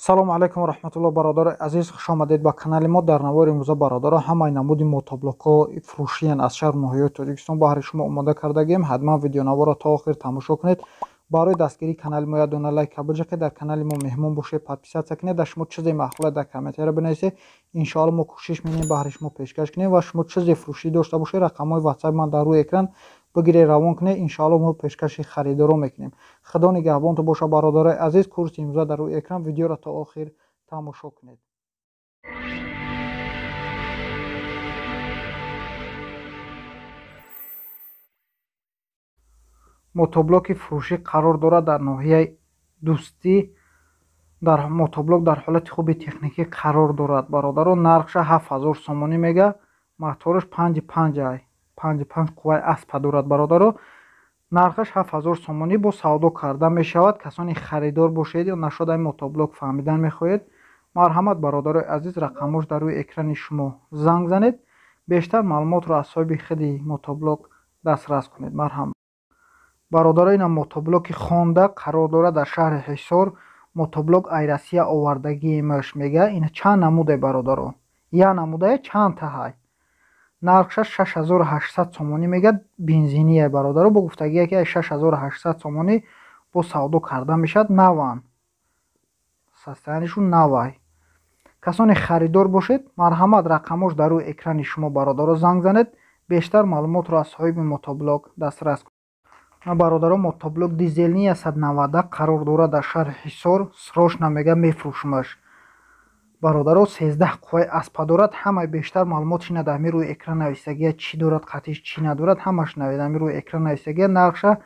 Салому алайкум ва раҳматуллоҳ, бародарои азиз, хуш омадед ба канали мо. Дар навори имрӯза, бародаро, ҳамаи намуди мотоблокҳо фурӯшиян аз шаҳру ноҳияҳои Тоҷикистон баҳри шумо омода кардагием. Ҳатман видеонаворро то охир тамошо кунед. Барои дастгирии канали мо як дона лайк баҷақед, дар канали мо меҳмон бошед, подписаться кунед. Дар шумо чизе маъқула дар комментария бинависед. Иншоалло мо кӯшиш менем баҳри шумо пешкаш кунем ва шумо чизе фурӯшӣ дошта бошед, рақамҳои ватсапи ман дар рӯи экран бигиред, равон кунед. Иншоалло мо пешкаши харидоро мекунем. Худо нигаҳбонтон бошад, бародарои азиз. Курси имрӯза дар рӯи экран, видеоро то охир тамошо кунед. Мотоблоки фурӯшӣ қарор дорад дар ноҳияи Дӯстӣ. Дар мотоблок дар ҳолати хуби техникӣ қарор дорад, бародаро. Нархша 7000 сомонӣ мега, мотораш 5,5 ай, 5,5 қувваи аспа дорад, бародаро. Нархаш 7000 сомонӣ, бо савдо карда мешавад. Касоне харидор бошед ё нашод ай мотоблок фаҳмидан мехоҳед, марҳамат, бародарои азиз, рақамҳош дар рӯи экрани шумо, занг занед, бештар маълумотро аз соҳиби худи мотоблок дастрас кунед. Марҳамат, бародаро. Ина мотоблоки Хонда қарор дорад дар шаҳри Ҳисор. Мотоблок ай Россия овардагиемаш мега. Ина чанд намуде, бародаро, як намудае чанд таҳай. Нархша 6800 сомонӣ мега, бензиния, бародаро. Бо гуфтагие ки ай 6800 сомонӣ бо савдо карда мешавад. Наван, состояние шун навай. Касоне харидор бошед, марҳамат, рақамҳош дар рӯи экрани шумо, бародаро, занг занед, бештар маълумотро аз соҳиби мотоблок дастрас кунед. Бародаро, мотоблок дизельный 190 қарор дорад дар шаҳри Ҳисор. Срочно мега мефурӯшмаш, бародаро. 13 қувваи аспа дорад. Ҳамаи бештар маълумотш ина дар рӯи экран нависагия, чӣ дорад қатиш, чӣ надорад, ҳамаш дар рӯи экран нависагия. Нархша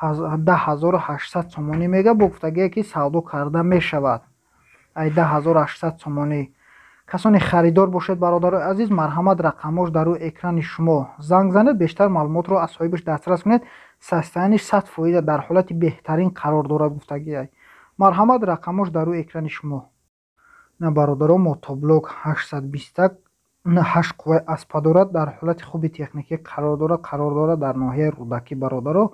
10 800 сомонӣ мега, бо гуфтагие ки савдо карда мешавад ай 10 800 сомонӣ. Касоне харидор бошед, бародарои азиз, марҳамат, рақамҳош дар рӯи экрани шумо, занг занед, бештар маълумотро аз соҳибаш дастрас кунед. Состояние ш 100% дар ҳолати беҳтарин қарор дорад, гуфтагиай. Марҳамат, рақамҳош дар рӯи экрани шумо. На, бародаро, мотоблок 820, ҳашт қувваи аспа дорад, дар ҳолати хуби техникӣ қарор дорад. Қарор дорад дар ноҳияи Рӯдакӣ, бародаро.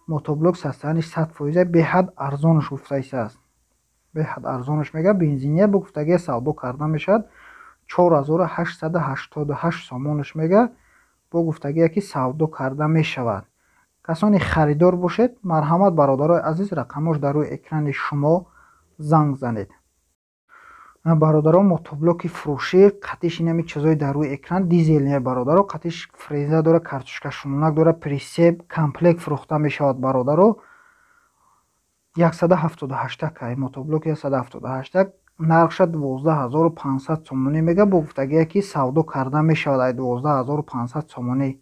Мотоблок состояние ш 100%, беҳад арзонаш гуфтаистааст, беҳад арзонаш мега. Бензиния, бо гуфтагия савдо карда мешавад. 4888 сомонаш мега, бо гуфтагие ки савдо карда мешавад. Касоне харидор бошед, марҳамат, бародарои азиз, рақамҳош дар рӯи экрани шумо, занг занед. Бародаро, мотоблоки фурӯшӣ қатиш инами чизои дар рӯи экран, дизельная, бародаро. Қатиш фреза дора, картошкашумонак дора, прицеп, комплект фурӯхта мешавад, бародаро. 178 кай мотоблок, 178, нархша 12 500 сомонӣ мега, бо гуфтагие ки савдо карда мешавад ай 12 500 сомонӣ.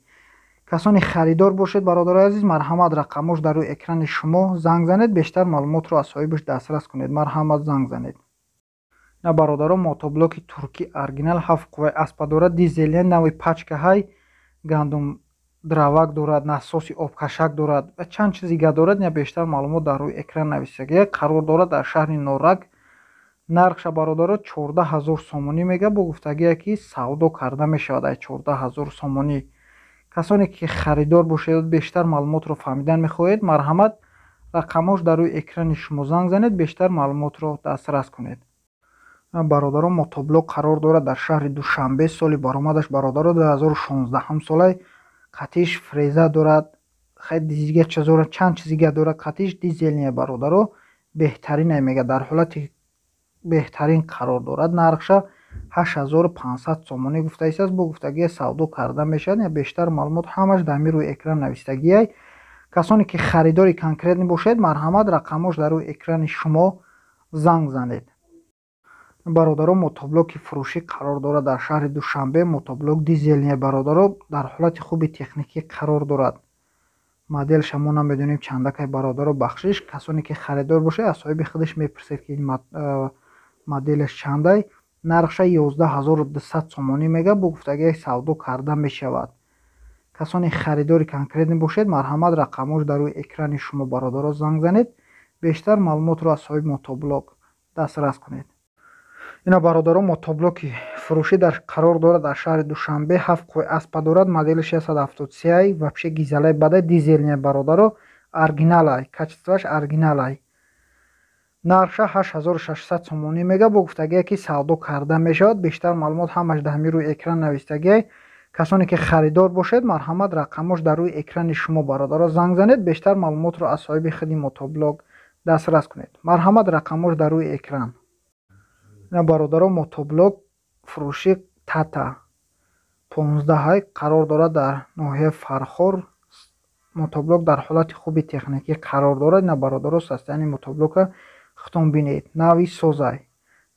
Касоне харидор бошед, бародарои азиз, марҳамат, рақамҳош дар рӯи экрани шумо, занг занед, бештар маълумотро аз соҳибаш дастрас кунед. Марҳамат, занг занед. На, бародаро, мотоблоки туркӣ оригинал, ҳафт қувваи аспа дорад, дизельная, нави пачкаҳай, гандум дровак дорад, насоси обкашак дорад ва чанд чиз дига дорад. Ина бештар маълумот дар рӯи экран нависагия. Қарор дорад дар шаҳри Норак. Нархша, бародаро, 14 000 сомонӣ мега, бо гуфтагие ки савдо карда мешавад ай 14 000 сомонӣ. Касоне ки харидор бошед, бештар маълумотро фаҳмидан мехоҳед, марҳамат, рақамҳош дар рӯи экрани шумо, занг занед, бештар маълумотро дастрас кунед. Бародаро, мотоблок қарор дорад дар шаҳри Душанбе. Соли баромадаш, бародаро, 2016 солай. Қатиш фреза дорад, дига чизора, чанд чиз дига дорад. Қатиш дизельная, бародаро, беҳтаринай мега, дар ҳолати беҳтарин қарор дорад. Нархша 8500 сомонӣ гуфтаистааст, бо гуфтагие савдо карда мешавад. Я бештар маълумот ҳамаш дар ҳамин рӯи экран навистагиай. Касоне ки харидори конкретный бошед, марҳамат, рақамҳош дар рӯи экрани шумо, занг занед. Бародаро, мотоблоки фурӯшӣ қарор дорад дар шаҳри Душанбе. Мотоблок дизельная, бародаро, дар ҳолати хуби техникӣ қарор дорад. Моделша мо намедонем чандакай, бародаро, бахшиш. Касоне ки харидор бошед, аз соҳиби худаш мепурсед ки моделаш чандай. Нархша 11 200 сомонӣ мега, бо гуфтагие савдо карда мешавад. Касоне харидори конкретный бошед, марҳамат, рақамҳош дар рӯи экрани шумо, бародаро, занг занед, бештар маълумотро аз соҳиби мотоблок дастрас кунед. Ина, бародаро, мотоблоки фурӯшӣ дар қарор дорад дар шаҳри Душанбе. Ҳафт қувваи аспа дорад, модели 673 ай, вообще гизалаи бадай, дизельная, бародаро, оригиналай, качество аш оригиналай. Нархша 8600 сомонӣ мега, бо гуфтагие ки савдо карда мешавад. Бештар маълумот ҳамаш дар ҳамин рӯи экран навистагиай. Касоне ки харидор бошед, марҳамат, рақамош дар рӯи экрани шумо, бародаро, занг занед, бештар маълумотро аз соҳиби худи мотоблок дастрас кунед. Марҳамат, рақамош дар рӯи экран. Ина бародаро, мотоблок фурӯши Тата 15 қарор дорад дар ноҳияи Фархор. Мотоблок дар ҳолати хуби техникӣ қарор дорад. Ина бародаро, состояние мотоблока худтон бинед, нави созай.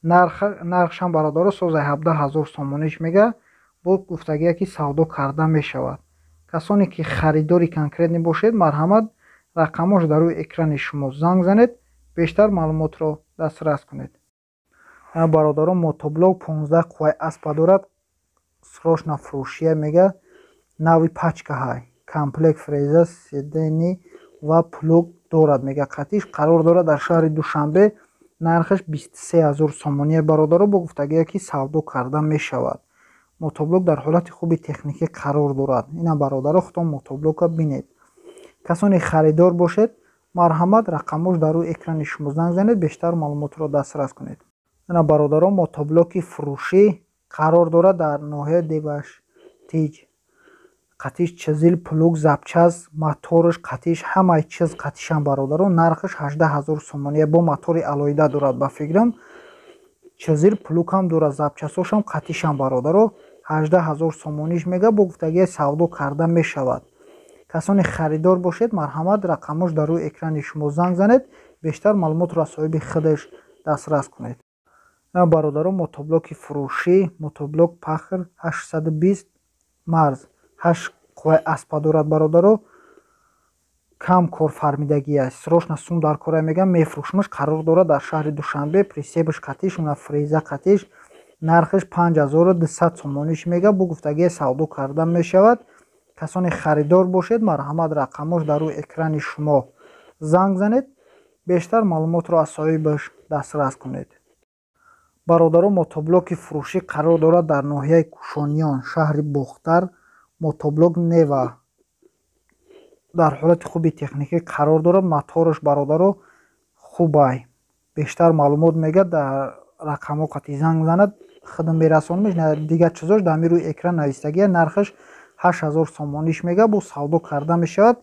Нархшам бародаро созай 17 000 сомониш мега, бо гуфтагие ки савдо карда мешавад. Касоне ки харидори конкретный бошед, марҳамат, рақамош дар рӯи экрани шумо, занг занед, бештар маълумотро дастрас кунед. Бародарон, мотоблок 15 қувваи аспа дорад, срочно фурӯшия мега, нави пачкаҳай, комплект фреза, сиденье ва плуг дорад мега қатиш. Қарор дорад дар шаҳри Душанбе, нархаш 23 000 сомония, бародаро, бо гуфтагие ки савдо карда мешавад. Мотоблок дар ҳолати хуби техникӣ қарор дорад. Ина бародаро, худтон мотоблока бинед. Касоне харидор бошед, марҳамат, рақамош дар рӯи экрани шумо, занг занед, бештар маълумотро дастрас кунед. Ина бародарон, мотоблоки фурӯшӣ қарор дорад дар ноҳияи Деваштич. Қатиш чизил, плуг, запчасть, моторш қатиш, ҳамаи чиз қатишам, бародаро. Нархаш 18 000 сомония, бо мотори алоҳида дорад, ба фикрам чизил, плугам дорад, запчастошам қатишам, бародаро. 18 000 сомониш мега, бо гуфтагии савдо карда мешавад. Касоне харидор бошед, марҳамат, рақамош дар рӯи экрани шумо, занг занед, бештар маълумотро аз соҳиби худаш дастрас кунед. Бародарон, мотоблоки фурӯшӣ мотоблок Пахр 820 марз, 8 қувваи аспа дорад, бародаро, кам корфармидагӣ аст, срочно сум дар кора мегам, мефурӯшмаш. Қарор дорад дар шаҳри Душанбе, прицепаш қатиш, уна фреза қатиш, нархаш 5200 сомониш мега, бо гуфтагии савдо карда мешавад. Касоне харидор бошед, марҳамат, рақамош дар рӯи экрани шумо, занг занед, бештар маълумотро аз соҳибаш дастрас кунед. Бародарон, мотоблоки фурӯшӣ қарор дорад дар ноҳияи Кушониён, шаҳри Бохтар. Мотоблок Нева дар ҳолати хуби техникӣ қарор дорад, мотораш, бародаро, хубай. Бештар маълумот мега дар рақамҳо қати занг занад, худам мерасонамеш. Дигар чизош дар ҳамин рӯи экран навистагия. Нархаш 8000 сомониш мега, бо савдо карда мешавад.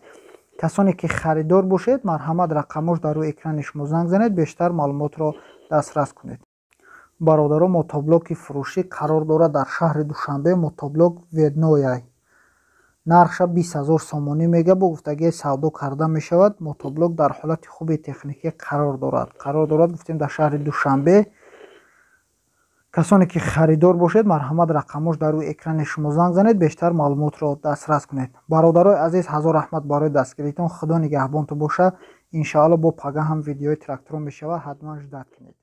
Касоне ки харидор бошед, марҳамат, рақамош дар рӯи экрани шумо, занг занед, бештар маълумотро дастрас кунед. Бародарон, мотоблоки фурӯшӣ қарор дорад дар шаҳри Душанбе. Мотоблок Веднояй, нархша 20 000 сомонӣ мега, бо гуфтагии савдо карда мешавад. Мотоблок дар ҳолати хуби техникӣ қарор дорад. Қарор дорад, гуфтем, дар шаҳри Душанбе. Касоне ки харидор бошед, марҳамат, рақамош дар рӯи экрани шумо, занг занед, бештар маълумотро дастрас кунед. Бародарои азиз, ҳазор раҳмат барои дастгиритон. Худо нигаҳбонтон боша. Иншоалло, бо пага ҳам видеои тракторо мешавад, ҳатман ждать кунед.